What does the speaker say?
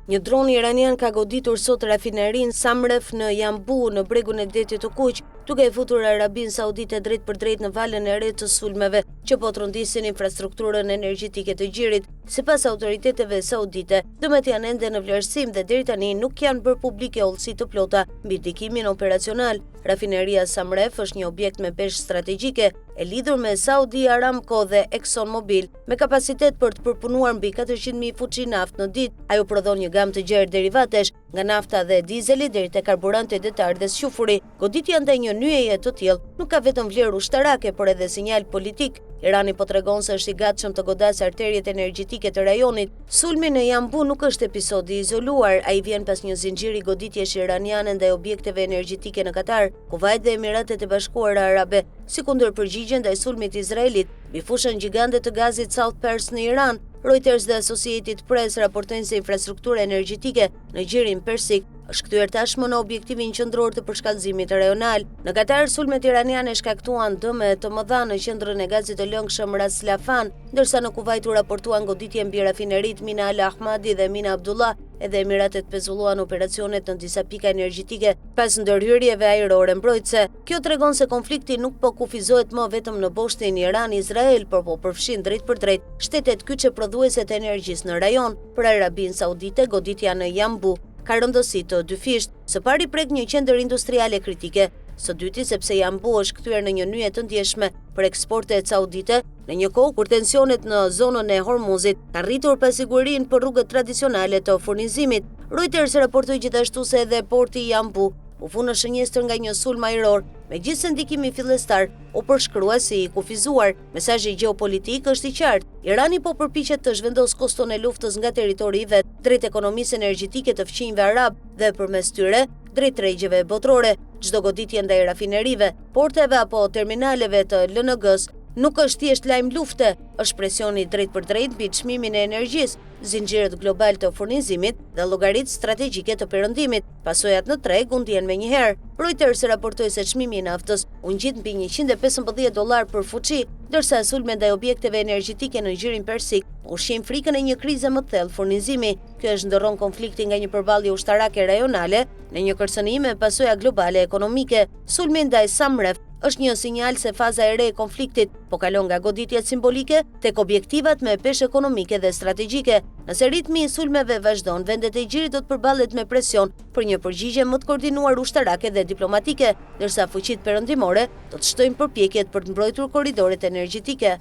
Një dron iranian ka goditur sot rafinerinë Samref në Jambu në bregun e Detit të Kuq, duke e futur Arabinë Saudite drejtpërdrejt në valën e re të sulmeve që po trondisin infrastrukturën energjetike të gjirit. Sipas autoriteteve saudite, dëmet janë ende në vlerësim dhe deri tani nuk janë bërë publike hollësi të plota mbi ndikimin operacional. Rafineria Samref është një objekt me peshë strategjike e lidhur me Saudi Aramco dhe ExxonMobil, me kapacitet për të përpunuar mbi 400.000 fuçi naftë në ditë. Ajo prodhon një gamë të gjerë derivatesh, nga nafta dhe dizeli deri te karburanti detar dhe squfuri. Goditja ndaj një nyjeje të tillë nuk ka vetëm vlerë ushtarake, por edhe sinjal politik. Irani po tregon se është i gatshëm të godasë arteriet energjetike të rajonit. Sulmi në Jambu nuk është episod i izoluar, ai vjen pas një zinxhiri goditjesh iraniane ndaj objekteve energjetike në Katar, Kuvajt dhe Emiratet e Bashkuara Arabe, si kundërpërgjigje ndaj sulmit izraelit mbi fushën gjigande të gazit South Pars në Iran. Reuters dhe Associated Press raportojnë se infrastruktura energjetike në Gjirin Persik është kthyer tashmë në objektivin qendror të përshkallëzimit rajonal. Në Katar, sulmet iraniane shkaktuan dëme të mëdha në qendrën e gazit të lëngshëm Ras Laffan, ndërsa në Kuvajt u raportuan goditje mbi rafineritë Mina Al Ahmadi dhe Mina Abdullah. Edhe Emiratet pezulluan operacionet në disa pika energjetike pas ndërhyrjeve ajrore mbrojtëse. Kjo tregon se konflikti nuk po kufizohet më vetëm në boshtin Iran-Izrael, por po përfshin drejtpërdrejt shtetet kyçe prodhuese të energjisë në rajon. Për Arabinë Saudite, goditja në Jambu ka rëndësi të dyfishtë. Së pari prek një qendër industriale kritike, së dyti sepse Jambu është kthyer në një nyje të ndjeshme për eksportet saudite, në një kohë kur tensionet në zonën e Hormuzit kanë rritur pasigurinë për rrugët tradicionale të furnizimit. Reuters raportoi gjithashtu se edhe porti i Jambu u vu në shënjestër nga një sulm ajror, megjithëse ndikimi fillestar u përshkrua si i kufizuar. Mesazhi gjeopolitik është i qartë. Irani po përpiqet të zhvendosë koston e luftës nga territori i vet drejt ekonomisë energjetike të fqinjëve arabë dhe përmes tyre drejt tregjeve botërore. Çdo goditje ndaj rafinerive, porteve apo terminaleve të LNG-së nuk është thjesht lajm lufte, është presion i drejtpërdrejtë mbi çmimin e energjisë, zinxhirët globalë të furnizimit dhe llogaritë strategjike të Perëndimit. Pasojat në treg u ndjenë menjëherë. Reuters raportoi se çmimi i naftës u ngjit mbi 115 dollarë për fuçi, ndërsa sulmet ndaj objekteve energjetike në Gjirin Persik ushqejnë frikën e një krize më të thellë furnizimi. Kjo e shndërron konfliktin nga një përballje ushtarake rajonale në një kërcënim me pasoja globale ekonomike. Sulmi ndaj Samref është një sinjal se faza e re e konfliktit po kalon nga goditjet simbolike tek objektivat me peshë ekonomike dhe strategjike. Nëse ritmi i sulmeve vazhdon, vendet e gjirit do të përballet me presion për një përgjigje më të koordinuar ushtarake dhe diplomatike, ndërsa fuqitë perëndimore do të shtojnë përpjekjet për të mbrojtur korridoret energjetike.